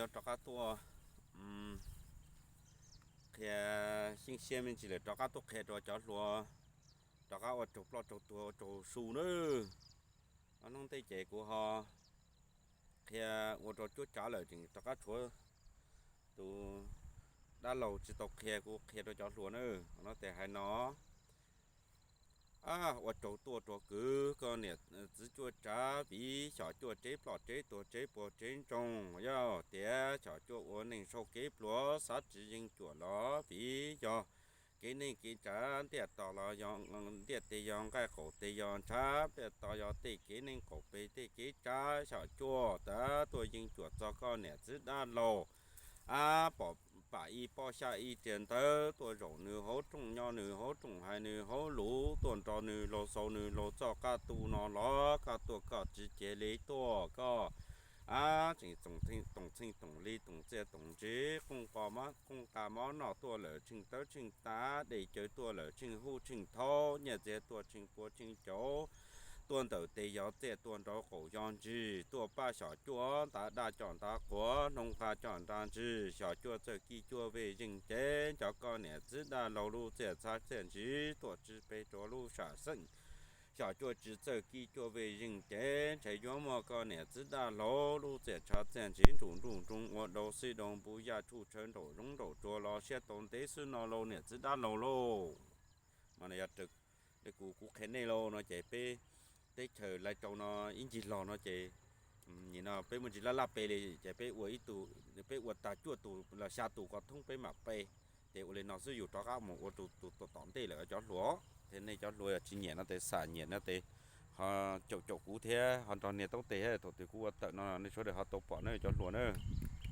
Rov qab tuaj qhia, xyeej siab me ntsis lawm rov qab tuaj qhia rau cov hluas rov qab ua raug ploj raug tuag ua raug su nawb. Ob hnub ntej ces kuv ho qhia ua rau cuab tsav lawm tseem rov qab tshuav tus dab laug tsis tau qhia, kuv qhia rau cov hluas nawb. Qhov no tes hais no, ua raug tuaj rau kwv koj niam txiv cuab tsav, vim xyom cuaj tsev ploj tsev tuag tsev puas tsev ntsoog, yog tias xyom cuaj ua neej sau kev pluav xav tsis yeej cuam los vim yog kev neej kev tsav ntiaj teb los yog ntiaj teb yog nqaij qaum teb yog ntshav ntiaj teb yog tej kev neej qaum peg tej kev tsav, xyom cuaj tav tuaj yeej cuam txog koj niam txiv dab laug. Ab, pom pam ib pob xya ib riam ntawd tuaj zaum nws hauv rooj nyob nws hauv rooj hais nws hauv lus tuaj nrog nws laug xaus nws laug txoj qab tu no los koj tuaj koj tsis cia li tuaj koj. Ab, tseem toom txheej toom li toom txiaj toom ntsig, qooj qa mob noj tuaj lawm tsheej tawb tsheej tav, dej cawv tuaj lawm tsheej huj tsheej thaub, nyiaj txiag tuaj tsheej pua tsheej cauv, tuaj ntawm tes yog txiaj tuaj nraud qaum yog ntsig, tuaj pab xyom cuaj ntav daj coj ntav quav, hnub nqa coj ntav ntsig, xyom cuaj txawj kij cuaj vej zeej cev, nco koj niam txiv daj laug lub txiaj tshav txiaj ntsig tuaj tsis peg rau lub sam xeej. Xyom cuaj tsis txawj kij cuaj vej zeej cev, ntshai yuav muaj koj niam txiv daj laug lub txiaj tshav txiaj ntsig nruj nruj nroog ua dau xib dau npu yaj tshuj tshaw nraum zoov nraum tsuas los siab tau ntev xwb no lauj niam txiv dab laug lauj. Mas yog kuv kuv qhia nej lauj no ces peb teb chaws Laiv Rau no ib ncig los no ces nim no peb muaj ntsis laj laj pe li ces peb ua ib tug, peb ua tag cuaj tus los xya tus kom thoob peb mam pe. Ces ua li no xwb yus rov qab mus ua tus tom ntej lawm cov hluas. Thiab nej cov hluas yog tsis nyiam no tes xam nyiam no tes ho caum caum kuv thiab ho nrog nias taub tes thiab thaum twg kuv ua tawm no nej sawv daws ho tau pom na cov hluas na.